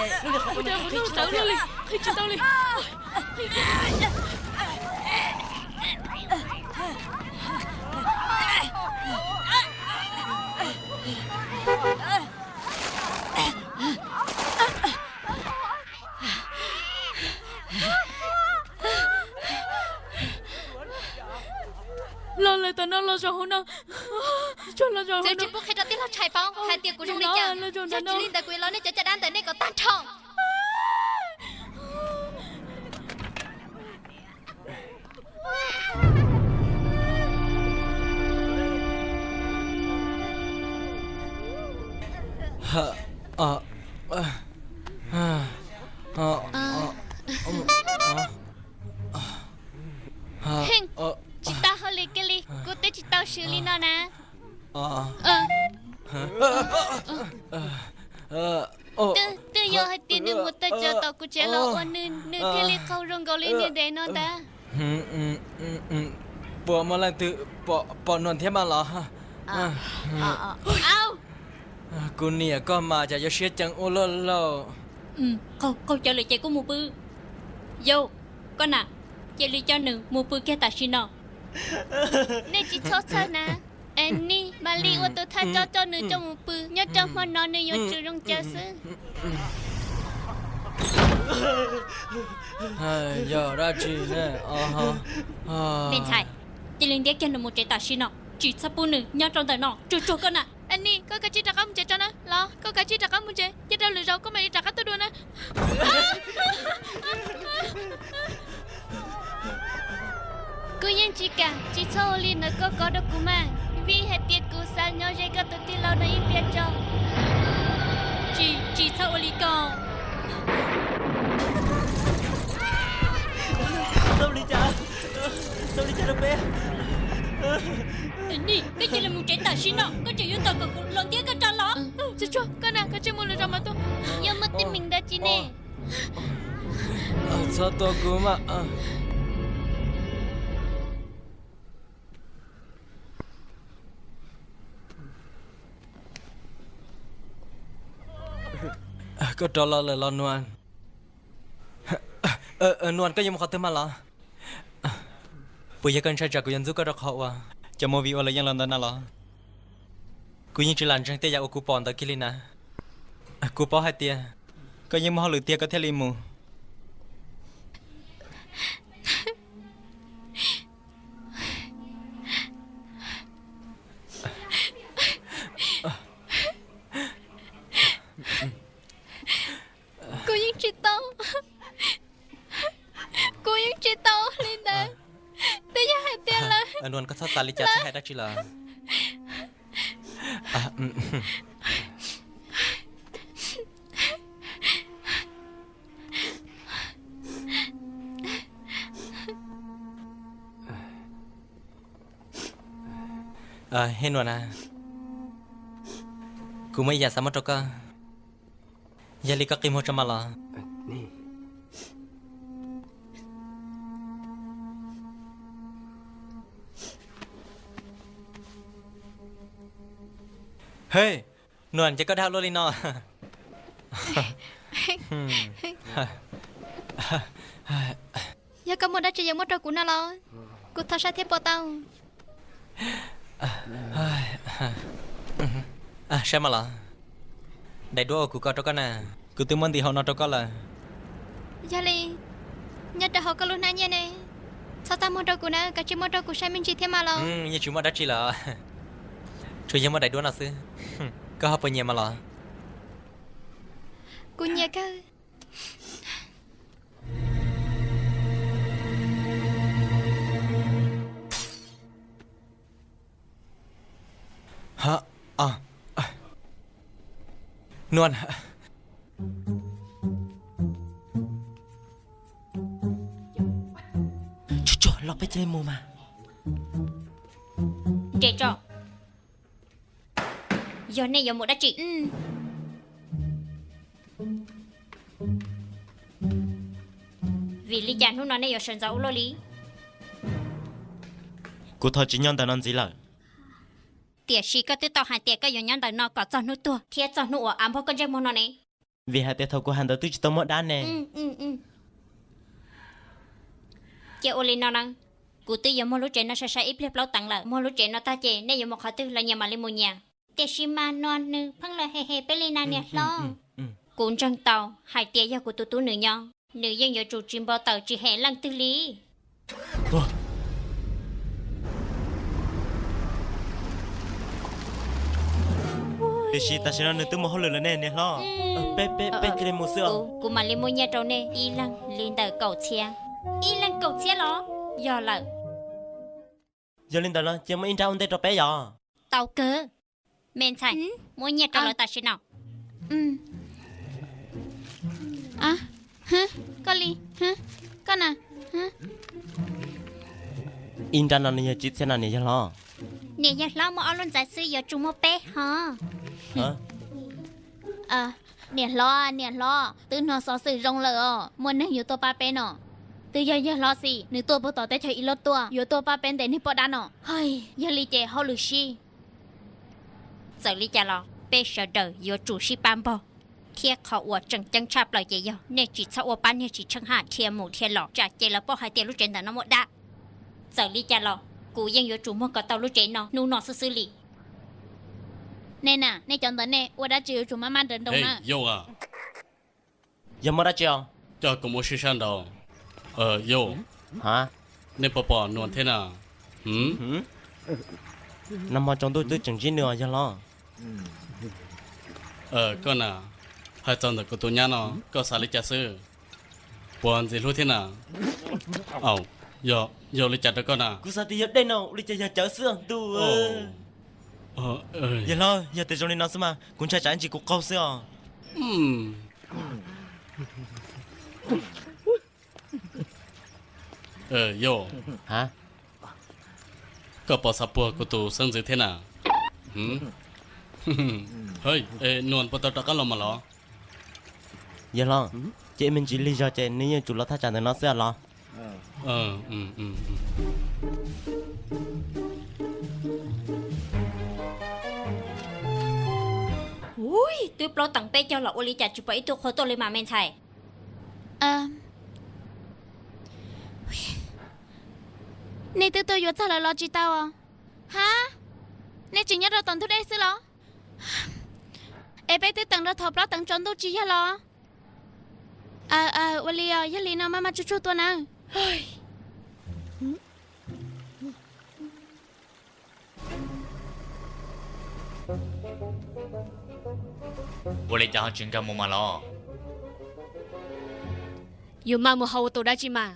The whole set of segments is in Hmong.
Ua cas kuv nug tawv luaj li, qhib tsis tau li. Los lawm tom no, los zaum hauv no. Txawm tsis pub qhia rau tij laug Tshais paub hais tias kuv zoo li cas, yog tsis li ntawd kuv yuav los nej cov caj dab ntawm nej kom tag nrho. Heej, tsis tau hauj lwm kiag li, kuv twb tsis tau swm li no na. Twb, twb yog hais tias nws mus tawm tsam tom kuv tsev los ua nws, nws thiaj li qaug zoo nkaus li niag dev no ntag. Puas muaj leej twg pom Nuam thiab mas los? Kuv niam koj mas cas yuav siab ceev ua luaj lauj. Qaug cawv lawm ces kuj mus pw. Yau, koj na, cia li coj nws mus pw kiag tam sim no. Nej tsis txhob txhawj na. Annie, mam li ua tus thawj coj coj nws coj mus pw, nyob rau hmo no nws yuav tsum zoo cawv xwb. Yog dab tsi ne? Me ntxhais, cia li ntiab kiag nws mus tsev tam sim no, tsis txhob pub nws nyob rau ntawm no, tsuag tsuag koj na. Annie, koj kav tsij rov qab mus tsev tso na. Los, koj kav tsij rov qab mus tsev, cia rau lwm zaus koj mam li rov qab tuaj dua na. Kuv yeej tsis kam, tsis txhob ua li ntawd koj kov rau kuv mas, vim hais tias kuv xav nyob ze koj tus tij laug no ib pliag tso. Tsis, tsis txhob ua li ko. Txhob li cas, txhob li cas rau peb. Annie, koj cia li mus tsev tam sim no, koj tseem yuav tos kom kuv los ntiab koj rov los? Tsuag tsuag, koj na, koj tseem mus lwm zaus mas tuaj. Yog muaj teeb meem dab tsi ne? Txhob tua kuv mas. Koj rov los lawm los Nuam? Nuam, koj yuav mus qhov twg mas los? Puas yog koj ntshai tsam kuv yuav ntxub koj rau qhov uas cov movie ua lawv yeej los ntawd na los? Kuv yeej tsis lam ntseeg tej yam uas kuv pom ntawd kiag li na. Kuv paub hais tias koj yeej muaj hauj lwm tiag koj thiaj li mus. Kuv yeej tsis tau, kuv yeej tsis tau li ntawd. Twb yog hais tias lawv, Nuam, koj txhob xav li cas thiab hais dab tsi lawm. Hej Nuam na, kuv muaj ib yam xav muab rau koj, yog li koj qi muag tso mas los. Hej, Nuam, ces koj dag luaj li no. Yog koj muaj dab tsi yuav muab rau kuv no los? Kuv thov saib thiab puas tau? Saib mas los. Daim duab uas kuv kov rau koj na, kuv twb muab ntim hauv no rau koj lawm. Yog li, nyob rau hauv koj lub hnab nyiaj ne. Txhob txaj muag rau kuv na, kav tsij muab rau kuv saib me ntsis thiab mas los. Yeej tsis muaj dab tsi lawm, tsuas yog muaj daim duab no xwb. Koj ho puas nyiam mas los? Kuv nyiam kawg. Nuam, tsuag tsuag los peb cia li mus mas. Nres tso. Yog nej yuav mus dab tsi? Vim li cas hnub no nej yuav sawv ntxov ua luaj li? Kuv thov tsis nyob ntawm no ntxiv lawm. Tiam sis koj twb tau hais tias koj yuav nyob ntawm no kom txog hnub tuag thiab txog hnub uas av npog koj ntsej muag no ne. Vim hais tias thaum kuv hais ntawd twb tsis tau muaj dab ne. Ces ua li no na, kuv twb yuav muag lub tsev no sai sai ib pliag plaub teev lawm. Muag lub tsev no tag ces nej yuav mus qhov twg los nyias mam li mus nyias. Tiam sis mas Nuas nws pheej los hem hem peb li na niam hlob. Kuv ntseeg tau hais tias yog kuv tus tub nws nyob, nws yeej yuav tsum tsis npau taws tsis hem leej twg li. Tiam sis tam sim no nws twb mus hauj lwm lawm ne niam hlob. Peb, peb, peb cia li mus xwb os. Kuv mam li muab nyiaj rau nej ib leeg li ntawm kaum txhiab. Ib leeg kaum txhiab los? Yog lawm. Yog li ntawd los cia muab ib nrab ua ntej rau peb yom. Tau kawg. Me ntxhais, muab nyiaj rau lawv tam sim no. Koj li, koj na. Ib nrab no nws yog tsib txhiab no niam yawg hlob. Niam yawg hlob muaj ob lub ntxaiv xwb yuav tsum muaj peb hov. Niam hlob, niam hlob, twb hnov xov xwm zoo lawm os, muaj neeg yuav tuaj pab peb no. Twb yog yawg hlob xwb, nws tuaj puag tom teb chaws Ib Loj tuaj, yuav tuaj pab peb ntes niag poj dab no. Yog li ces hauj lwm sib. Txawm li cas los peb sawv daws yuav tsum sib pab npog, thiab qhov uas tseem ceeb tshaj plaws ces yog nej tsis txhob ua pab niag Tsis Tsheej Haj dhia mus dhia los, tsam ces lawv paub hais tias lub tsev ntawm no muaj dab. Txawm li cas los kuv yeej yuav tsum muag kom tau lub tsev no hnub no xwb xwb li. Nej na, nej cov ntawd nej ua dab tsi yuav tsum maj maj nrawm nroos na. Yog muaj dab tsi os? Coj kuv mus sib sab nraud. Yauj, nej puas pom Nuas thiab na? Nag hmo tsaus ntuj twb tseem ntsib nws os yawg hlob. Koj na, hais txog ntawm kuv tus nyab no, koj xav li cas xwb? Puas ntxim hlub thiab na? Yog li cas rau koj na? Kuv xav tias yog dej no, ua li cas yog cawv xwb os ntuj. Yawg hlob, yog tias zoo li no xwb mas kuv ntshai tsam ntsis kuv qaug xwb os. Yauj, koj puas xav puag kuv tus xeeb ntxwv thiab na? Nuas puas tau rov qab los mas los? Yawg hlob, ces ib me ntsis lig zog ces nws yeej tsum los thaj tsam ntawm no xwb los. Twb plaub teev peb caug los ua li cas tsis pom ib tug qhua tuaj li mas me ntxhais? Nej twb tuaj yuav txog lawm los tsis tau os? Ha, nej tseem nyob rau tom ntug dej xwb los? Es peb twb teem rau thaum plaub teev tsaus ntuj tsis yog los? Ua li os, yog li no maj maj tsuag tsuag tuaj nawb. Ua li cas ho tsis nkag mus mas los? Yus maj mus hauv ua tus dab tsi mas?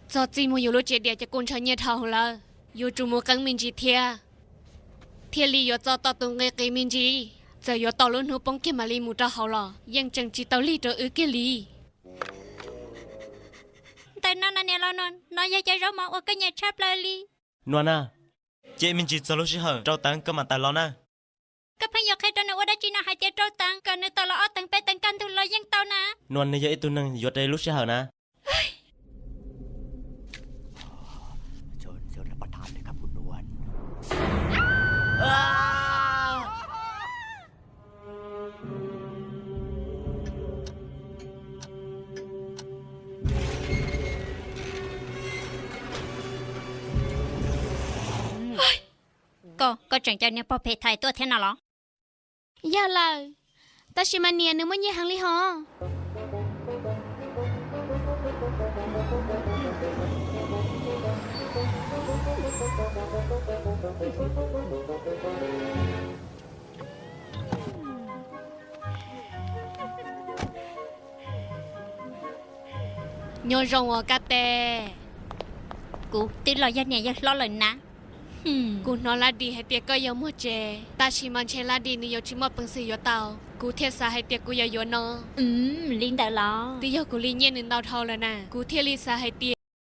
Txog txij muag yus lub tsev diam ces kuj ntshaw nyiaj dhau hwv lawm. Yus tsum mus qeeb me ntsis thiab, thiaj li yuav txo tau tus nqi qis me ntsis. Txawm yuav tau lub hnub poob kiag mam li mus rau hauv los yeej tseem tsis tau lig rau wb kiag li. Ntawm no na niam los Nuas, no yog cov zaub mov uas koj nyiam tshaj plaws li. Nuas na, cia me ntsis txog lub sij hawm rau teev koj mam tawm los na. Koj pheej yuav qhia rau nws ua dab tsi no hais tias rau teev, kom nws tawm los ob teev peb teev kaj ntug los yeej tau na. Nuas nws yog ib tug neeg yuav raws lub sij hawm na. Koj, koj tseem caw niag pog phem thais tuaj thiab no los? Yog lawm, tab sis mas niam, nws muaj nyiaj heev li hos. Nyob zoo os Kab Tes. Kuv twb los yog niam yawg hlob lawm na. Kuv hnov Laj Dis hais tias koj yuav muag tsev, tab sis mas ntshe Laj Dis nws yuav tsis muaj peev xwm yuav tau, kuv thiaj xav hais tias kuv yuav yuav no. Li ntawd los? Twb yog kuv li nyiaj nws ntau dhau lawm na, kuv thiaj li xav hais tias